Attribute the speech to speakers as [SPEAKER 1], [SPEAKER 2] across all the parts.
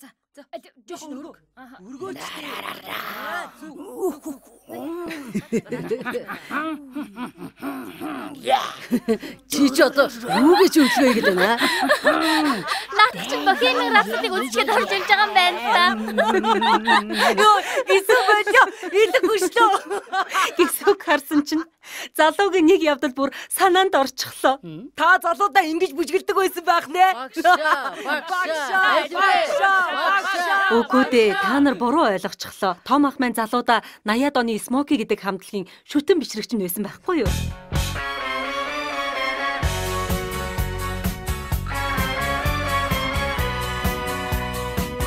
[SPEAKER 1] За за жоохон өргөө. Өргөөч.
[SPEAKER 2] Чи ч одоо юу гэж өвлгөө гэдэг байна?
[SPEAKER 3] Наадах чинь Bohemian Rhapsody-г үзчихэд орж ирж байгаа юм байна та.
[SPEAKER 1] Йоо, гисүү болоо. Илэг хөшлөө.
[SPEAKER 4] Гисүүг харсан чинь залуугийн нэг явдал бүр санаанд орчихлоо.
[SPEAKER 1] Та залуудаа ингэж бүжгэлдэг байсан байх нэ.
[SPEAKER 2] Багшаа,
[SPEAKER 1] багшаа, багшаа.
[SPEAKER 4] Үгүй дээ, та нар буруу ойлгочихлоо. Том ах маань залуудаа 80-ад оны Смоки гэдэг хамтлагийн шүтэн бишрэгч нь байсан байхгүй юу?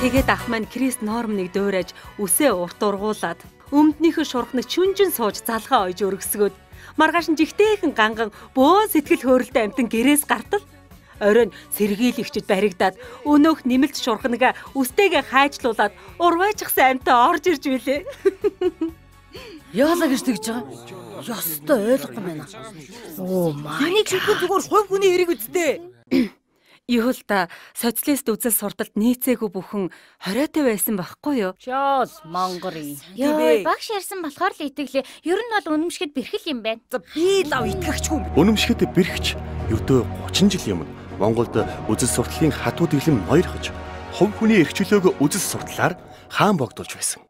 [SPEAKER 4] Тэгээд ах маань Крис Нормныг дуурайж үсээ урт ургуулад өмднийхөө шурхныг чүнжин сууж залгаа ойж өргөсгөөд маргааш нь жигтэйхэн ганган бөөн сэтгэл хөөрөлтэй амтан гэрээс гартал оройн сэргийлэгчд баригдаад өнөөх нэмэлт шурхнага үстэйгээ хайчлуулад урвайчсан амтан орж ирж билээ.
[SPEAKER 2] Яалаа гэж тэгж байгаа? Ёстой ойлгохгүй байна. Оо маа.
[SPEAKER 1] Энийг шүтгэн зүгээр хувь хүний эрэг үсттэй.
[SPEAKER 4] Юу л та социалист үзэл сурталд нийцээгүй бүхэн 20-тай байсан байхгүй юу?
[SPEAKER 5] Чоол Монгорын.
[SPEAKER 3] Йоо, багш ярьсан болохоор л итгэлээ. Ер нь бол үнэмшихэд бэрхэл юм байна.
[SPEAKER 1] За би лав итгэгчгүй юм.
[SPEAKER 6] Үнэмшихэд бэрхэж ердөө 30 жилийн өмнө Монголд үзэл суртлын хатуу дэглэм ноёрхож хувь хүний эрх чөлөөг үзэл суртлаар хаан богдуулж байсан.